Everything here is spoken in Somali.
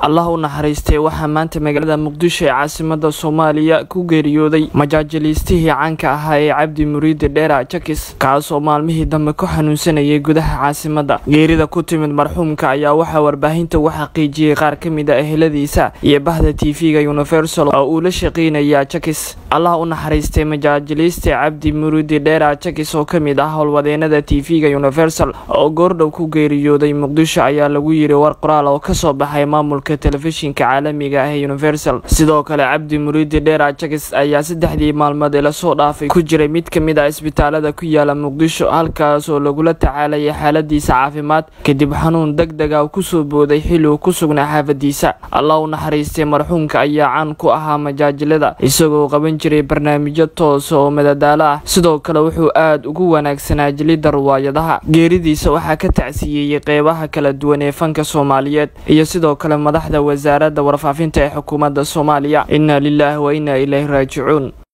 Allah u naxariistay, waxaa maanta magaalada Muqdisho ee caasimada Soomaaliya ku geeriyooday majaajiliistihii caanka ahaa ee Cabdi Muriidi Dheera Jakis, kaasoo maalmihii dambe ku xanuunsanayay gudaha caasimada. Geerida ku timid marxuumka ayaa waxaa warbaahinta u xaqiijiyey qaar ka mid a eheladiisa iyo bahda TV-ga Universal oo uu la shaqeynaya Jakis. Allah u naxariistay majaajiliiste Cabdi Muriidi Dheera Jakis oo kamid ah howlwadeenada TV-ga Universal oo goordhow ku geeriyooday Muqdisho, ayaa lagu yiri war qoraal oo kasoo baxay maamulka telefishinka caalamiga ah ee Universal. Sidoo kale, Cabdi Muriidi Dheera Jakis ayaa 3dii maalmood ee lasoo dhaafay ku jiray mid kamid ah isbitaalada ku yaala Muqdisho, halkaas oo lagula tacaalayay xaaladiisa caafimaad kadib xanuun deg deg ah kusoo booday xilli uu ku sugnaa xaafadiisa. Allah u naxariistay, marxuumka ayaa caan ku ahaa majaajilada, isagoo qaban jiray barnaamijyo toosa oo madadaalo ah. Sidoo kale wuxuu aada ugu wanaagsanaa jilidda ruwaayadaha. Geeridiisa waxaa ka tacsiyeeyey qeybaha kala duwan ee fanka Soomaaliyeed iyo sidoo kale madaxda wasaaradda warfaafinta ee xukuumadda Soomaaliya. Inna lilaahi wa inna ilayhi raajicuun.